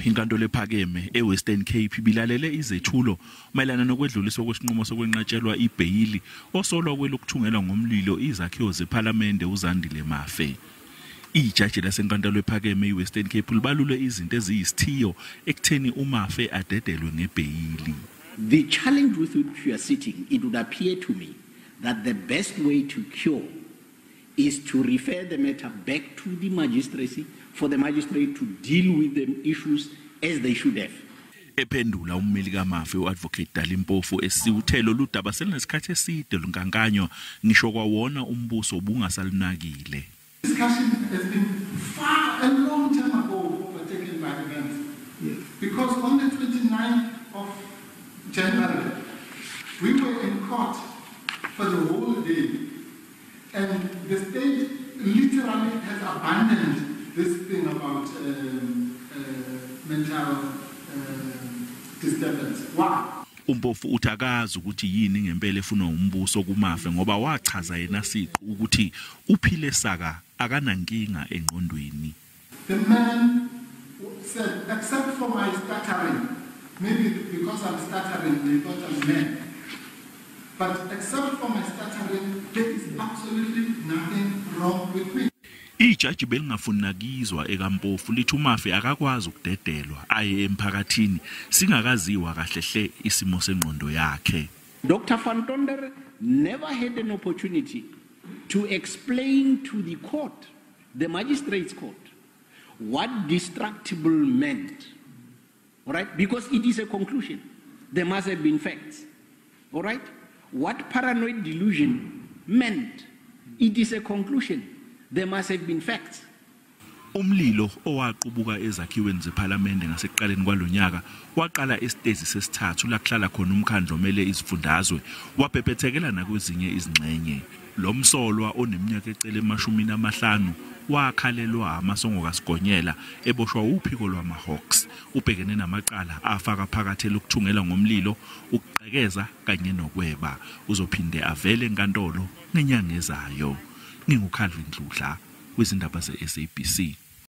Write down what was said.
Inkantolo ephakeme eWestern Cape bilalele izethulo mayelana nokwedluliswa kwesinqumo sokwenqatshelwa ibheyili osolwa kwelokuthungela ngomlilo izakhiwo zePhalamende uZandile Mafe. Ijaji lasenkantolo ephakeme iWestern Cape libalule izinto eziyisithiyo ekutheni uMafe adedelwe ngebheyili. The challenge with which we are sitting, it would appear to me that the best way to cure is to refer the matter back to the magistracy for the magistrate to deal with the issues as they should have. Ephendula ummeli kaMafe uAdvocate Dali Mpofu esiwuthelo ludaba selinesikhathi eside lunkankanywa ngisho kwawona umbuso ubungasalunakile. Discussion has been far a long time ago overtaken by events. Yes. Because on the 29th of January, we were in court for the whole day, and the state literally has abandoned this thing about mental disturbance. Why? UMpofu uthi akazi ukuthi yini ngempela efunwa umbuso kuMafe ngoba wachaza yena siqu ukuthi uphile saka akanankinga engqondweni. The man said, except for my stuttering, maybe because I'm stuttering they thought I'm mad. But except for my stuttering, there is absolutely nothing wrong with me. Ijaji belingafuni nakizwa ekaMpofu lithi uMafe akakwazi ukudedelwa aye emphakathini singakaziwa kahle hle isimo sengqondo yakhe. Dr. Van Tonder never had an opportunity to explain to the court, the magistrate's court, what destructible meant. All right? Because it is a conclusion. There must have been facts. All right? What paranoid delusion meant, it is a conclusion. There must have been facts. Umlilo owaqubuka ezakhiweni zePhalamende ngasekuqaleni kwalonyaka waqala esitezi sesithathu la kuhlala khona umkhandlu omele izifundazwe wabhebhethekela nakwezinye izingxenye. Lo msolwa oneminyaka ecele 50 wakhalelwa amasongo kaSigonyela eboshwa uphiko lwama-Hawks. Ubhekene namacala afaka phakathi lokuthungela ngomlilo, ukugqekeza kanye nokweba. Uzophinde avele enkantolo ngenyanga ezayo. NginguCalvin Dludla kwizindaba ze-SABC.